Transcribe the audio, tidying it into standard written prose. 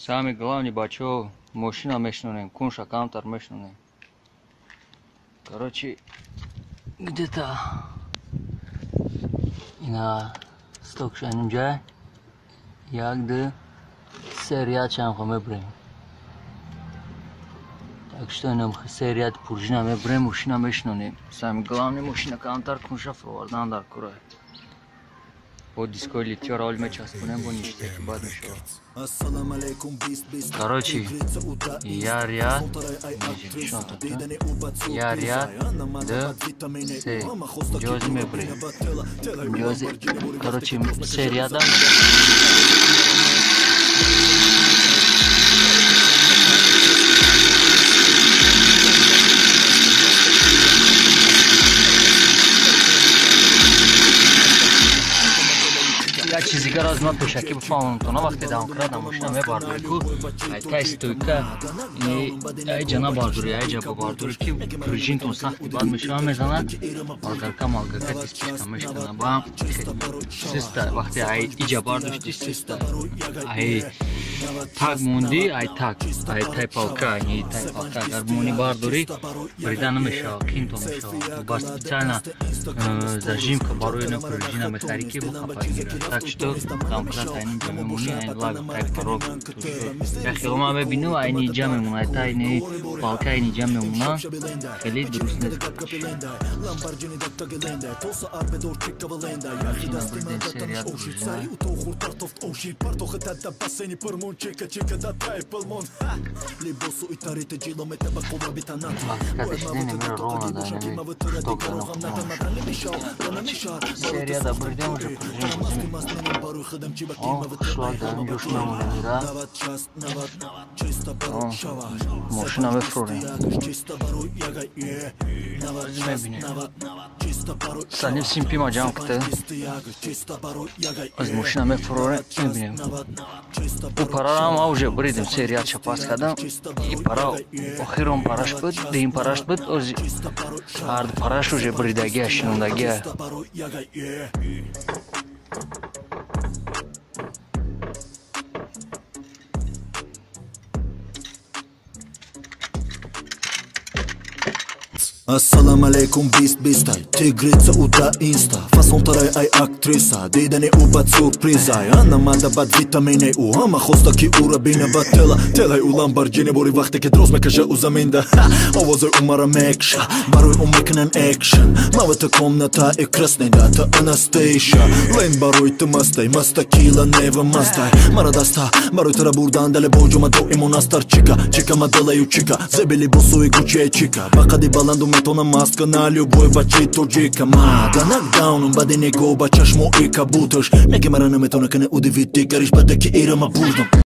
Самый главный бачо мошина мешнонем, кунша камтар мешнонем. Короче, где-то ина сток шаним ҷай як ду се ряд чанхо мебурем. Так что инам се ряд пружина мебурем, мошина мешнонем. Самый главный мошина камтар кунша фуровардан дар курай. Бо дискои литьёра оли мечаспонем, бо ништяки бад мешавад. Короче, я ряд, я ряд, д, се, ҷози мебурем. Ҷози, короче, се ряда. Як чиз дигар аз ман пешакӣ бифаҳмам, то на вақте домкрат мошина мебардорӣ ку айтай стойка айҷа набардорӣ, айҷа бабардорӣ ки пружинтон сахти бад мешава, мезанад алгарка малгарка тиспишка мешкана. Ба систа вақте ай иҷа бардошти, систа ай так монди, ай так ай тай палка, ни тай палка агар мони бардорӣ, брида намешава, қинто мешава. Ба специально зажимка барои на пружина мехарӣ ки бухапа гирад. Так что домкрат айни ҷа мемонӣ, айн лаг тай порог. Як хело ман мебинам, айни ҷа мемона, тай палка айни ҷа мемона, хеле дуруст нест. Серияда бурдем уже пружину. О, шлак дар ҷош мемона мира. Мошина мефурорем. Мебинем. Саним симпима ҷамъ кита. Аз мошина мефурорем, мебинем. Ӯ парарам ма уже буридем, серияча пас кардам. И пара охирон параш буд, дуюм параш буд, ози ҳарду параш уже буридагия, шинондагия. Ассалам алейкум, бист бистай тигрица уда инста фасонтарай ай актриса дидани ӯ бад сюрпризай анамада бад витамине ӯ ҳама хоста ки ӯра бина ба тела телай ӯ ламбарҷини бори вақте ки дроз мекаша ӯ заминда овози ӯ мара мекша барои ӯ мекунан экшн мавата комната и красный дата Анастейша лен барои ту мастай маста кила нева мастай мара даста барои тура бурдан дале боҷума доимо настар чика чика мадалаю чика зеби либосуи гуче чика ба қади баланду метона маска на любой бачи тоҷика ма да нокдаунум бади нигоҳ ба чашмои кабуташ меги мара наметона кане удивить дигариш баде ки ира ма бурдам.